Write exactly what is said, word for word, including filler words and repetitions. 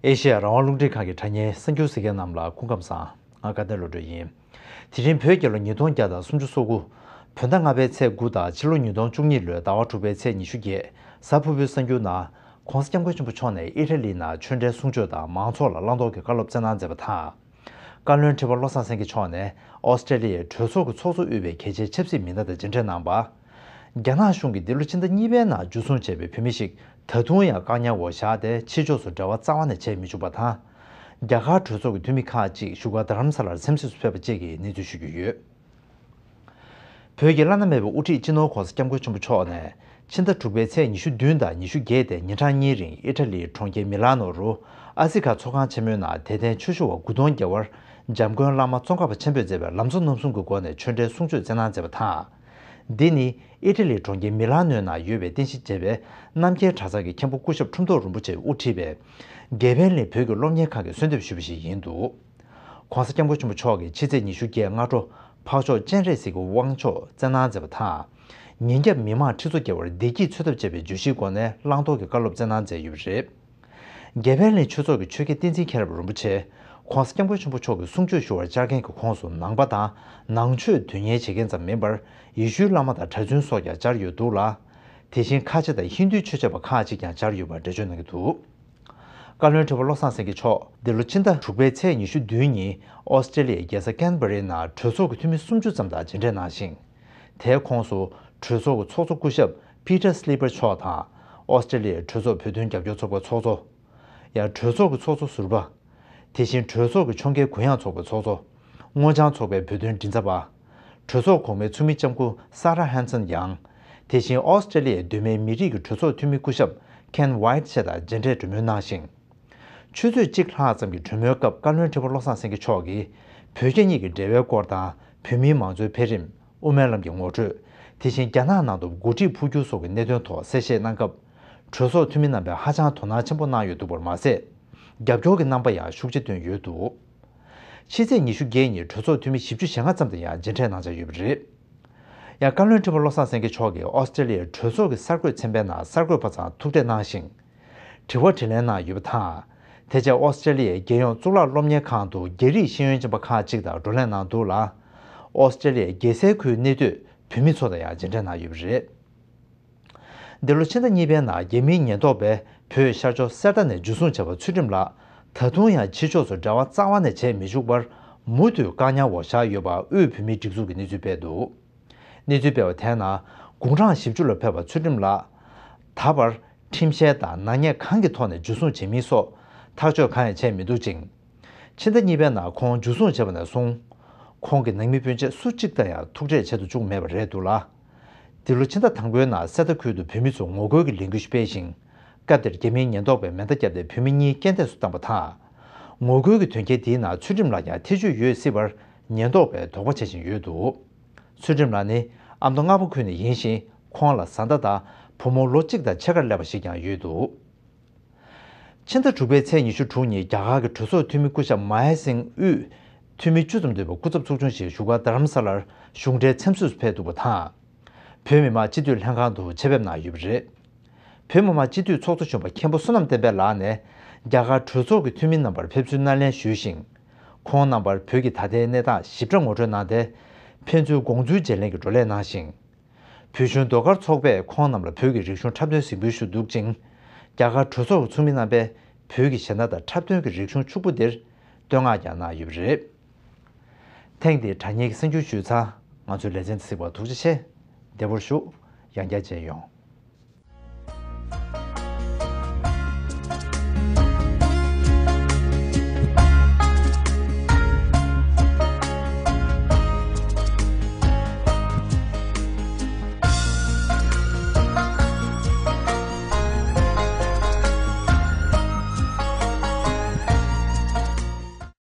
ཨེ་ཤེ་ཡ་རང་དབང་རླུང་འཕྲིན་ཁང་གི་དྲ་བརྙན་གསར་འགྱུར་གཟིགས་མཁན་རྣམས་ལ་སྐུ་ཁམས་བཟང་། ང་སྐལ་ལྡན་བློ་གྲོས་ཡིན། དེ་རིང་བོད་རྒྱལ་ལོ་ཉིས་སྟོང་བརྒྱ་དང་སུམ་ཅུ་སོ་དགུ། བོད་ཟླ་ལྔ་པའི་ཚེས་དགུ་དང་ཕྱི་ལོ་ཉིས་སྟོང་བཅུ་གཉིས་ལོའི་ཟླ་བ་དྲུག་པའི་ཚེས་ཉི་ཤུ་བརྒྱད། གཟའ་ཕུར་བུའི་གསར་འགྱུར་ནང་། ྋགོང་ས་ྋསྐྱབས་མགོན་ཆེན་པོ་མཆོག་ནས་ཨི་ཊ་ལི་ནང་ཆོས་འབྲེལ་གསུང་ཆོས་དང་མང་ཚོགས་ལ་བླང་དོར་གྱི་བཀའ་སློབ་སྩལ་གནང་མཛད་པ་དང་། བཀའ་བློན་ཁྲི་པ་བློ་བཟང་སེང་གེ་མཆོག་ནས་ཨོ་སི་ཀྲེ་ལི་ཡའི་གྲོས་ཚོགས་ཀྱི་ཚོགས་གཙོ་དབུས་པའི་གལ་ཆེའི་ཆབ་སྲིད་མི་སྣ་དང་མཇལ་འཕྲད་གནང་བ། རྒྱ་ནག་གཞུང་གིས་འདི་ལོ་ཕྱི་ཟླ་གཉིས་པའི་ནང་འཇུ་བཟུང་བྱས་པའི་བོད་མི་ཞིག་ད་དུང་ཡང་བཀག་ཉར་འོག་བཞག་སྟེ་ཕྱི་ཕྱོགས་སུ་འབྲེལ་བ་རྩ་བ་ནས་བྱས་མི་བཅུག་པ་དང་། རྒྱ་གར་གྲོས་ཚོགས་ཀྱི་འཐུས་མི་ཁག་ཅིག་བཞུགས་སྒར་རྡ་རམ་ས་ལར་འཚམས་གཟིགས་སུ་ཕེབས་པ་བཅས་ཀྱི་གནས་ཚུལ་ཞུ་རྒྱུ་ཡོད། བོད་ཀྱི་བླ་ན་མེད་པའི་དབུ་ཁྲིད་སྤྱི་ནོར་ྋགོང་ས་ྋསྐྱབས་མགོན་ཆེན་པོ་མཆོག་ནས་ཕྱི་ཟླ་དྲུག་པའི་ཚེས་ཉི་ཤུ་བདུན་དང་ཉི་ཤུ་བརྒྱད་དེ་ཉིན་གྲངས་གཉིས་རིང་ཨི་ཊ་ལིའི་གྲོང་ཁྱེར་མི་ལ་ནོ་རུ་ཨ་སི་ཁ་ཚོགས་ཁང་ཆེན་མོའི་ནང་དད་ལྡན་ཆོས་ཞུ་བ་དགུ་སྟོང་བརྒལ་བར་འཇམ་མགོན་བླ་མ་ཙོང་ཁ་པ་ཆེན་པོས་མཛད་པའི་ལམ་གཙོ་རྣམ་གསུམ་གྱི་སྒོ་ནས་ཆོས་འབྲེལ་གསུང་ཆོས་སྩལ་གནང་མཛད་པ་དང་། འདི་ནི་ཨི་ཊ་ལིའི་གྲོང་ཁྱེར་མི་ལ་ནོའི་ནང་ཡོད་པའི་རྟེན་གཞི་བྱས་པའི་རྣམ་རྒྱལ་གྲྭ་ཚང་གི་མཁན་པོ་སྐུ་ཞབས་ཁྲོམ་ཐོག་རིན་པོ་ཆེས་དབུ་ཁྲིད་པའི་དགེ་འཕེལ་གླིང་བོད་ཀྱི་སློབ་གཉེར་ཁང་གིས་གསོལ་འདེབས་ཞུས་པ་ཞིག་ཡིན་འདུག ྋགོང་ས་ྋསྐྱབས་མགོན་ཆེན་པོ་མཆོག་གིས་ཕྱི་ཚེས་ཉི་ཤུ་བརྒྱད་སྔ་དྲོ་འཕགས་མཆོག་སྤྱན་རས་གཟིགས་ཀྱི་དབང་ཆོག་སྩལ་གནང་མཛད་པ་དང་། ཉིན་རྒྱབ་མི་མང་ཁྲི་ཚོ་བརྒལ་བར་བདེ་སྐྱིད་འཚོལ་ཐབས་བྱས་པའི་བརྗོད་གཞིའི་སྒོ་ནས་བླང་དོར་གྱི་བཀའ་སློབ་སྩལ་གནང་མཛད་ཡོད་པ་རེད། དགེ་འཕེལ་གླིང་ཆོས་ཚོགས་ཀྱི་ཆོས་དགེ་བསྟན་འཛིན་མཁྱེན་རབ་རིན་པོ་ཆེ་ྋགོང་ས་ྋསྐྱབས་མགོན་ཆེན་པོ་མཆོག་གི་གསུང་ཆོས་ཞུ་བར་བཅར་མཁན་གྱི་ཁོངས་སུ་ནང་པ་དང་ནང་ཆོས་དོན་གཉེར་བྱེད་མཁན་ཙམ་མིན་པར་ཡེ་ཤུའི་བླ་མ་དང་གྲྭ་བཙུན་སོགས་ཀྱང་བཅར་ཡོད་འདུག་ལ། དེ་བཞིན་ཁ་ཆེ་དང་ཧིན་རྡུའི་ཆོས་བྱེད་པ་ཁག་ཅིག་ཀྱང་བཅར་ཡོད་པར་འགྲེལ་བརྗོད་གནང་གི་འདུག་བཀའ་བློན་ཁྲི་པ་བློ་བཟང་སེང་གེ་མཆོག་འདི་ལོ་ཕྱི་ཟླ་དྲུག་པའི་ཚེས་ཉི་ཤུ་བདུན་ཉིན་ཨོ་སི་ཀྲེ་ལི་ཡའི་རྒྱལ་ས་ཀན་བྷ་རའི་ནང་གྲོས་ཚོགས་ཀྱི་འཐུས་མི་སུམ་ཅུ་ཙམ་དང་མཇལ་འཕྲད་གནང་ཞིང་། དེའི་ཁོངས་སུ་གྲོས་ཚོགས་ཀྱི་ཚོགས་གཙོ་སྐུ་ཞབས་པི་ཊར་སི་ལི་པར་མཆོག་དང་། ཨོ་སི་ཀྲེ་ལི་ཡའི་གྲོས་ཚོགས་བོད་དོན་རྒྱབ་སྐྱོར་ཚོགས་པའི་ཚོགས་གཙོ། ཡང་གྲོས་ཚོགས་ཀྱི་ཚོགས་གཙོ་ཟུར་པ། དེ་བཞིན་གྲོས་ཚོགས་ཀྱི་ཕྱོགས་འགལ་གུ་ཡངས་ཚོགས་པའི་ཚོགས་གཙོ། སྔོ་ལྗང་ཚོགས་པའི་བོད་དོན་མགྲིན་ཚབ་པ། གྲོས་ཚོགས་གོང་མའི་ཚོགས་མི་ལྕམ་སྐུ་ས་ར་ཧན་སན་ཡང་། དེ་བཞིན་ཨོ་སི་ཀྲེ་ལི་ཡའི་གདོད་མའི་མི་རིགས་ཀྱི་གྲོས་ཚོགས་འཐུས་མི་སྐུ་ཞབས་ཁེན་ཝའེ་ཊི་བཅས་དང་མཇལ་འཕྲད་གྲོས་མོལ་གནང་ཞིང་། ཆུ་ཚོད་གཅིག་ལྷག་ཙམ་གྱི་གྲོས་མོལ་སྐབས་བཀའ་བློན་ཁྲི་པ་བློ་བཟང་སེང་གེ་མཆོག་གིས་བོད་རྒྱ་གཉིས་ཀྱི་འབྲེལ་བའི་སྐོར་དང་བོད་མིའི་མང་གཙོའི་འཕེལ་རིམ། དབུ་མའི་ལམ་གྱི་ངོ་སྤྲོད། དེ་བཞིན་རྒྱ་ནག་ནང་དུ་འགོ་ཁྲིད་འཕོ་འགྱུར་སོགས་ཀྱི་གནད་དོན་ཐོག་གསལ་བཤད་གནང་སྐབས། གྲོས་ཚོགས་འཐུས་མི་རྣམ་པས་ཧ་ཅང་དོ་སྣང་ཆེན་པོ་གནང་ཡོད་འདུག་པར་མ་ཟད། རྒྱབ་སྐྱོར་གྱི་རྣམ་པ་ཡང་ཤུགས་ཆེ་བཏོན་ཡོད་འདུག་ཕྱི་ཚེས་ཉི་ཤུ་བརྒྱད་ཉིན་གྲོས་ཚོགས་འཐུས་མི་བཞི་བཅུ་ཞེ་ལྔ་ཙམ་དང་ཡང་མཇལ་འཕྲད་གནང་འཆར་ཡོད་པ་རེད། ཡང་བཀའ་བློན་ཁྲི་པ་བློ་བཟང་སེང་གེ་མཆོག་གིས་ཨོ་སི་ཀྲེ་ལི་ཡའི་གྲོས་ཚོགས་ཀྱི་གསར་འགོད་ཚན་པའི་ནང་གསར་འགོད་པ་ཚང་ཐུག་འཕྲད་གནང་ཞིང་། དྲི་བ་དྲིས་ལན་གནང་ཡོད་པ་དང་། དེ་རྗེས་ཨོ་སི་ཀྲེ་ལི་ཡའི་རྒྱལ་ཡོངས་གཙུག་ལག་སློབ་གཉེར་ཁང་དུ་རྒྱ་རིགས་ཤེས་ཡོན་ཅན་པ་ཁག་ཅིག་དང་བགྲོ་གླེང་གནང་འདུག་ལ། ཨོ་སི་ཀྲེ་ལི་ཡའི་རྒྱལ་སའི་ཁུལ་གནས་སྡོད་བོད་མི་ཚོ་དང་ཡང་མཇལ་འཕྲད་གནང་ཡོད་པ་རེད། འདི་ལོ་ཕྱི་ཟླ་གཉིས་པའི་ནང་རྒྱ་མིའི་ཉེན་རྟོག་པས་བོད་ཤར་ཕྱོགས་གསེར་རྟ་ནས་འཇུ་བཟུང་བྱས་པ་ཚུལ་ཁྲིམས་ལགས་ད་དུང་ཡང་ཕྱི་ཕྱོགས་སུ་འབྲེལ་བ་རྩ་བ་ནས་བྱས་མི་བཅུག་པར་མུ་མཐུད་བཀག་ཉར་འོག་བཞག་ཡོད་པ་དབུས་བོད་མིའི་སྒྲིག་འཛུགས་ཀྱིས་གནས་ཚུལ་སྤེལ་འདུག་གནས་ཚུལ་སྤེལ་བ་དེའི་ནང་དགུང་གྲངས་བཞི་བཅུ་ལ་ཕེབས་པ་ཚུལ་ཁྲིམས་ལགས་ད་བར་ཁྲིམས་བཤེར་དང་ནག་ཉེས་གང་གི་ཐོག་ནས་འཇུ་བཟུང་བྱེད་མིན་སོགས་ཐག་གཅོད་གང་ཡང་བྱས་མི་འདུག་ཅིང་། ཕྱི་ཟླ་གཉིས་པའི་ནང་ཁོང་འཇུ་བཟུང་བྱས་པ་ནས་བཟུང་། ཁོང་གི་ནང་མི་སྤུན་མཆེད་སུ་གཅིག་དང་ཡང་ཐུག་འཕྲད་བྱེད་དུ་བཅུག་མེད་པ་རེད་འདུག་ལ། འདི་ལོ་ཕྱི་ཟླ་དང་པོའི་ནང་གསེར་རྟ་ཁུལ་དུ་བོད་མི་ཚོས་ངོ་རྒོལ་གྱི་ལས་འགུལ་ཞིག་སྤེལ་ཞིང་། སྐབས་དེར་རྒྱ་མིའི་ཉེན་རྟོག་པས་མེ་མདའ་བརྒྱབ་སྟེ་བོད་མི་གཉིས་རྐྱེན་འདས་སུ་བཏང་པ་དང་། ངོ་རྒོལ་གྱི་དོན་རྐྱེན་དེའི་ནང་ཚུལ་ཁྲིམས་ལགས་ཀྱང་ཐེ་བྱུས་ཡོད་སྲིད་པར་ཉེན་རྟོག་པས་དོགས་པ་བྱེད་བཞིན་ཡོད་འདུག་ཚུལ་ཁྲིམས་ལགས་ནི་ཨ་མདོ་རྔ་པ་ཁུལ་ནས་ཡིན་ཞིང་། ཁོང་ལ་བཟའ་ཟླ་དང་བུ་མོ་ལོ་གཅིག་དང་ཕྱེད་ཀར་སླེབས་པ་ཞིག་ཀྱང་ཡོད་འདུག་ཕྱི་ཟླ་དྲུག་པའི་ཚེས་ཉི་ཤུ་དྲུག་ཉིན་རྒྱ་གར་གྱི་གྲོས་ཚོགས་འཐུས་མི་སྐུ་ཞབས་མ་ཧེ་སིང་དབུས་འཐུས་མི་བཅུ་ཙམ་འདུས་པའི་སྐུ་ཚབ་ཚོགས་ཆུང་ཞིག་བཞུགས་སྒར་རྡ་རམ་ས་ལར་གཞུང་འབྲེལ་འཚམས་གཟིགས་སུ་ཕེབས་འདུག་པ་དང་། བོད་མི་མང་སྤྱི་འཐུས་ལྷན་ཁང་དུ་ཆེད་ཕེབས་གནང་ཡོད་པ་རེད། བོད་མི་མང་སྤྱི་འཐུས་ཚོགས་གཙོ་གཞོན་པ་མཁན་པོ་བསོད་ནམས་བསྟན་འཕེལ་ལགས་ནས་རྒྱ་གར་གྲོས་ཚོགས་ཀྱི་འཐུས་མི་རྣམ་པར་ཕེབས་བསུའི་སྣེ་ལེན་ཞུས་ཤིང་། ཁོང་རྣམ་པར་བོད་ཀྱི་ད་ལྟའི་གནས་སྟངས་ཞིབ་ཕྲ་ངོ་སྤྲོད་གནང་སྟེ། ཕན་ཚུན་དགོངས་ཚུལ་བརྗེ་ལེན་གྱི་བགྲོ་གླེང་གནང་ཞིང་། བོད་གཞུང་ཟློས་གར་ཚོགས་པས་ཁོང་རྣམས་ལ་བོད་ཀྱི་རིག་གཞུང་འཁྲབ་སྟོན་གཟིགས་འབུལ་ཞུས་འདུག་ཅིང་། རྒྱ་གར་གྲོས་ཚོགས་ཀྱི་ཚོགས་མི་རྣམ་པས་བོད་ཀྱི་གཞས་སྣ་དང་འཁྲབ་སྟོན་གྱི་རིག་གཞུང་ཕྱུག་པོ་འདིར་བསྟོད་བསྔགས་ཀྱང་གནང་ཡོད་པ་རེད། ཐེངས་འདིའི་དྲ་བརྙན་གྱི་གསར་འགྱུར་ཞུས་ཚར། ང་ཚོའི་ལེ་ཚན་དེ་གཟིགས་པར་ཐུགས་རྗེ་ཆེ། བདེ་པོར་བཞུགས། ཡང་བསྐྱར་མཇལ་ཡོང་།